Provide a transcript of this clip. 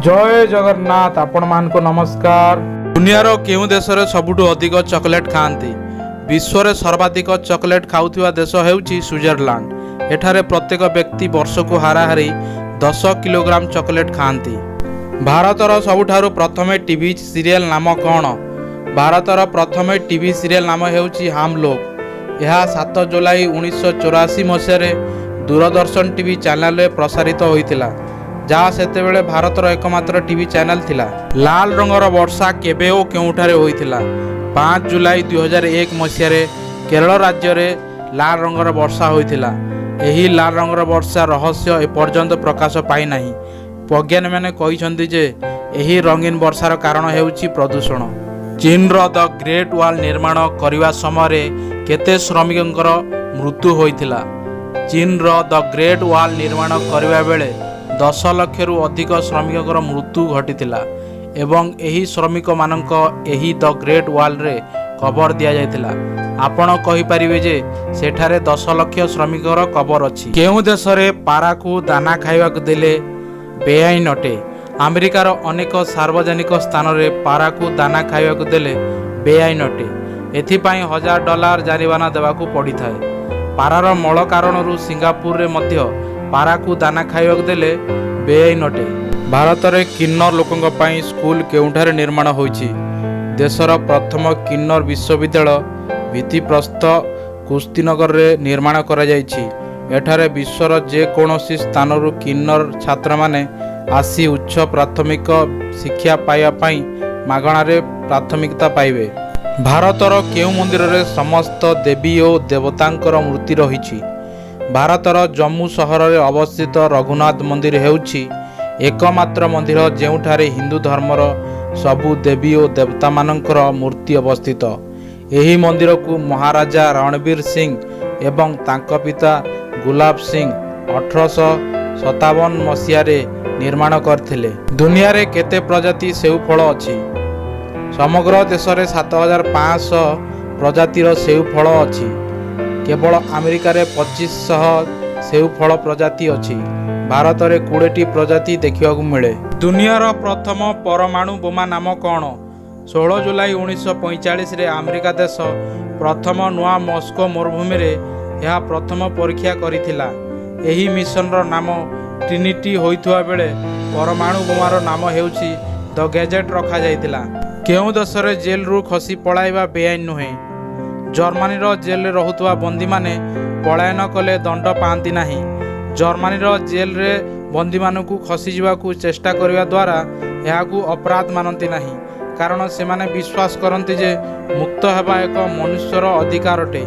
ଜୟ ଜଗନ୍ନାଥ। ଆପଣମାନଙ୍କୁ ନମସ୍କାର। ଦୁନିଆର କେଉଁ ଦେଶରେ ସବୁଠୁ ଅଧିକ ଚକୋଲେଟ୍ ଖାଆନ୍ତି? ବିଶ୍ୱରେ ସର୍ବାଧିକ ଚକୋଲେଟ୍ ଖାଉଥିବା ଦେଶ ହେଉଛି ସୁଇଜରଲ୍ୟାଣ୍ଡ। ଏଠାରେ ପ୍ରତ୍ୟେକ ବ୍ୟକ୍ତି ବର୍ଷକୁ ହାରାହାରି 10 କିଲୋଗ୍ରାମ ଚକୋଲେଟ୍ ଖାଆନ୍ତି। ଭାରତର ସବୁଠାରୁ ପ୍ରଥମେ ଟିଭି ସିରିଏଲ୍ ନାମ କ'ଣ? ଭାରତର ପ୍ରଥମେ ଟିଭି ସିରିଏଲ୍ ନାମ ହେଉଛି ହାମ୍ ଲୋଗ। ଏହା 7 ଜୁଲାଇ 1984 ମସିହାରେ ଦୂରଦର୍ଶନ ଟିଭି ଚ୍ୟାନେଲରେ ପ୍ରସାରିତ ହୋଇଥିଲା, ଯାହା ସେତେବେଳେ ଭାରତର ଏକମାତ୍ର ଟିଭି ଚ୍ୟାନେଲ ଥିଲା। ଲାଲ ରଙ୍ଗର ବର୍ଷା କେବେ ଓ କେଉଁଠାରେ ହୋଇଥିଲା? 5 ଜୁଲାଇ 2001 ମସିହାରେ କେରଳ ରାଜ୍ୟରେ ଲାଲ ରଙ୍ଗର ବର୍ଷା ହୋଇଥିଲା। ଏହି ଲାଲ ରଙ୍ଗର ବର୍ଷା ରହସ୍ୟ ଏପର୍ଯ୍ୟନ୍ତ ପ୍ରକାଶ ପାଇନାହିଁ। ବୈଜ୍ଞାନିକମାନେ କହିଛନ୍ତି ଯେ ଏହି ରଙ୍ଗୀନ ବର୍ଷାର କାରଣ ହେଉଛି ପ୍ରଦୂଷଣ। ଚୀନର ଦ ଗ୍ରେଟ୍ ୱାଲ୍ ନିର୍ମାଣ କରିବା ସମୟରେ କେତେ ଶ୍ରମିକଙ୍କର ମୃତ୍ୟୁ ହୋଇଥିଲା? ଚୀନର ଦ ଗ୍ରେଟ୍ ୱାଲ୍ ନିର୍ମାଣ କରିବା ବେଳେ 10 ଲକ୍ଷରୁ ଅଧିକ ଶ୍ରମିକଙ୍କର ମୃତ୍ୟୁ ଘଟିଥିଲା ଏବଂ ଏହି ଶ୍ରମିକମାନଙ୍କ ଏହି ଦ ଗ୍ରେଟ୍ ୱାଲ୍ରେ କବର ଦିଆଯାଇଥିଲା। ଆପଣ କହିପାରିବେ ଯେ ସେଠାରେ 10 ଲକ୍ଷ ଶ୍ରମିକର କବର ଅଛି। କେଉଁ ଦେଶରେ ପାରାକୁ ଦାନା ଖାଇବାକୁ ଦେଲେ ବେଆଇନ ଅଟେ? ଆମେରିକାର ଅନେକ ସାର୍ବଜନିକ ସ୍ଥାନରେ ପାରାକୁ ଦାନା ଖାଇବାକୁ ଦେଲେ ବେଆଇନ ଅଟେ। ଏଥିପାଇଁ 1000 ଡଲାର ଜାରିମାନା ଦେବାକୁ ପଡ଼ିଥାଏ। ପାରାର ମଳ କାରଣରୁ ସିଙ୍ଗାପୁରରେ ମଧ୍ୟ ପାରାକୁ ଦାନା ଖାଇବାକୁ ଦେଲେ ବେଆଇନ ଅଟେ। ଭାରତରେ କିନ୍ନର ଲୋକଙ୍କ ପାଇଁ ସ୍କୁଲ କେଉଁଠାରେ ନିର୍ମାଣ ହୋଇଛି? ଦେଶର ପ୍ରଥମ କିନ୍ନର ବିଶ୍ୱବିଦ୍ୟାଳୟ ଭିତ୍ତିପ୍ରସ୍ତ କୁସ୍ତିନଗରରେ ନିର୍ମାଣ କରାଯାଇଛି। ଏଠାରେ ବିଶ୍ୱର ଯେକୌଣସି ସ୍ଥାନରୁ କିନ୍ନର ଛାତ୍ରମାନେ ଆସି ଉଚ୍ଚ ପ୍ରାଥମିକ ଶିକ୍ଷା ପାଇବା ପାଇଁ ମାଗଣାରେ ପ୍ରାଥମିକତା ପାଇବେ। ଭାରତର କେଉଁ ମନ୍ଦିରରେ ସମସ୍ତ ଦେବୀ ଓ ଦେବତାଙ୍କର ମୂର୍ତ୍ତି ରହିଛି? ଭାରତର ଜମ୍ମୁ ସହରରେ ଅବସ୍ଥିତ ରଘୁନାଥ ମନ୍ଦିର ହେଉଛି ଏକମାତ୍ର ମନ୍ଦିର, ଯେଉଁଠାରେ ହିନ୍ଦୁ ଧର୍ମର ସବୁ ଦେବୀ ଓ ଦେବତାମାନଙ୍କର ମୂର୍ତ୍ତି ଅବସ୍ଥିତ। ଏହି ମନ୍ଦିରକୁ ମହାରାଜା ରଣବୀର ସିଂ ଏବଂ ତାଙ୍କ ପିତା ଗୁଲାବ ସିଂ 1857 ମସିହାରେ ନିର୍ମାଣ କରିଥିଲେ। ଦୁନିଆରେ କେତେ ପ୍ରଜାତି ସେଉ ଫଳ ଅଛି? ସମଗ୍ର ଦେଶରେ 7500 ପ୍ରଜାତିର ସେଉ ଫଳ ଅଛି। କେବଳ ଆମେରିକାରେ 2500 ସେଉ ଫଳ ପ୍ରଜାତି ଅଛି। ଭାରତରେ 20ଟି ପ୍ରଜାତି ଦେଖିବାକୁ ମିଳେ। ଦୁନିଆର ପ୍ରଥମ ପରମାଣୁ ବୋମା ନାମ କ'ଣ? 16 ଜୁଲାଇ 1945ରେ ଆମେରିକା ଦେଶ ପ୍ରଥମ ନୂଆ ମେକ୍ସିକୋ ମରୁଭୂମିରେ ଏହା ପ୍ରଥମ ପରୀକ୍ଷା କରିଥିଲା। ଏହି ମିଶନର ନାମ ଟ୍ରିନିଟି ହୋଇଥିବା ବେଳେ ପରମାଣୁ ବୋମାର ନାମ ହେଉଛି ଦ ଗ୍ୟାଜେଟ୍ ରଖାଯାଇଥିଲା। କେଉଁ ଦେଶରେ ଜେଲରୁ ଖସି ପଳାଇବା ବେଆଇନ ନୁହେଁ? ଜର୍ମାନୀର ଜେଲରେ ରହୁଥିବା ବନ୍ଦୀମାନେ ପଳାୟନ କଲେ ଦଣ୍ଡ ପାଆନ୍ତି ନାହିଁ। ଜର୍ମାନୀର ଜେଲରେ ବନ୍ଦୀମାନଙ୍କୁ ଖସିଯିବାକୁ ଚେଷ୍ଟା କରିବା ଦ୍ୱାରା ଏହାକୁ ଅପରାଧ ମାନନ୍ତି ନାହିଁ, କାରଣ ସେମାନେ ବିଶ୍ୱାସ କରନ୍ତି ଯେ ମୁକ୍ତ ହେବା ଏକ ମନୁଷ୍ୟର ଅଧିକାର ଅଟେ।